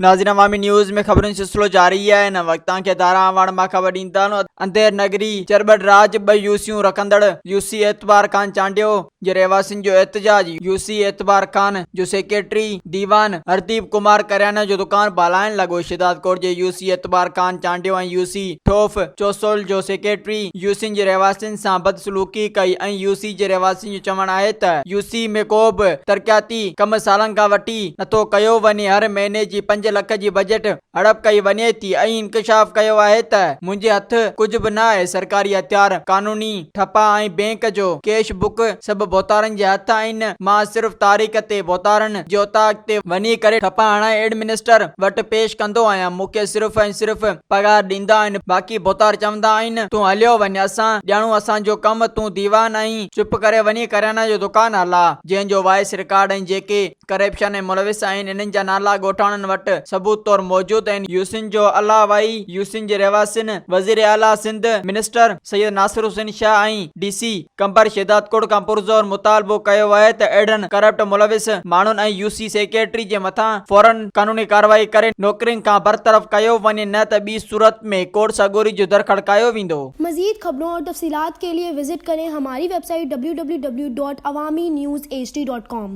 ناظرين عوامي نيوز ۾ خبرن جو سلسلو جاري آهي هن وقت توهان کي ادارا اعواڻ مان خبر ڏيندا هلون انڌير نگري چرٻٽ راڄ ٻه يوسيون رکندڙ يوسي اعتبار خان چانڊيو جي رهواسين جو احتجاج يوسي اعتبار خان جو سيڪريٽري ديوان هرديپ ڪمار ڪريانه جو دڪان بالائڻ لڳو شهدادڪوٽ جي يوسي اعتبار خان چانڊيو ۽ يوسي ٺوف چوسول جو سيڪريٽري يوسين جي رهواسين سان بدسلوڪي ڪئي ۽ يوسي جي رهواسين جو چوڻ آهي ته يوسي ۾ ڪو به ترقياتي ڪم سالن کان وٺي نٿو ڪيو وڃي هر مهيني جي پنج لک جي بجيٽ هڙپ ڪئي وڃي ٿي ۽ انڪشاف ڪيو آهي ته منهنجي هٿ ڪجهه به نه آهي سرڪاري هٿيار قانوني ٺپا ۽ بينڪ جو ڪيش بڪ سڀ ڀوتارن جي هٿ آهن مان صرف تاريخ تي ڀوتارن جي اوطاق تي وڃي ڪري ٺپا هڻائي ايڊمنسٽر وٽ پيش ڪندو آهيان مون کي صرف ۽ صرف پگهار ڏيندا آهن باقي ڀوتار چوندا آهن تون هليو وڃ اسان ڄاڻون اسان جو ڪم تون ديوان آهين چپ ڪري وڃي ڪريانا جو دڪان هلاء جنهن جو وائس رڪارڊ ۽ جيڪي ڪرپشن ۾ ملوث آهن انهن جا نالا ڳوٺاڻن وٽ ثبوت طور موجود آهن يوسين جو علاوه ئي يوسين جي رهواسين وزير اعليٰ Sindh minister Syed Nasir Hussain Shah ۽ D C Qambar Shahdadkot کان پرزور مطالبو ڪيو آهي ته اهڙن ڪرپٽ ملوث ماڻهن ۽ يو سي سيڪريٽري جي مٿان فورن قانوني ڪارروائي ڪري نوڪرين کان برطرف ڪيو وڃي نه ته ٻي صورت ۾ ڪورٽ سڳوري جو در کڙڪايو ويندو. مزيد خبرون اور تفصيلات کے لئے وزٽ ڪرين ھماري web site www.awamiNewsHD.com.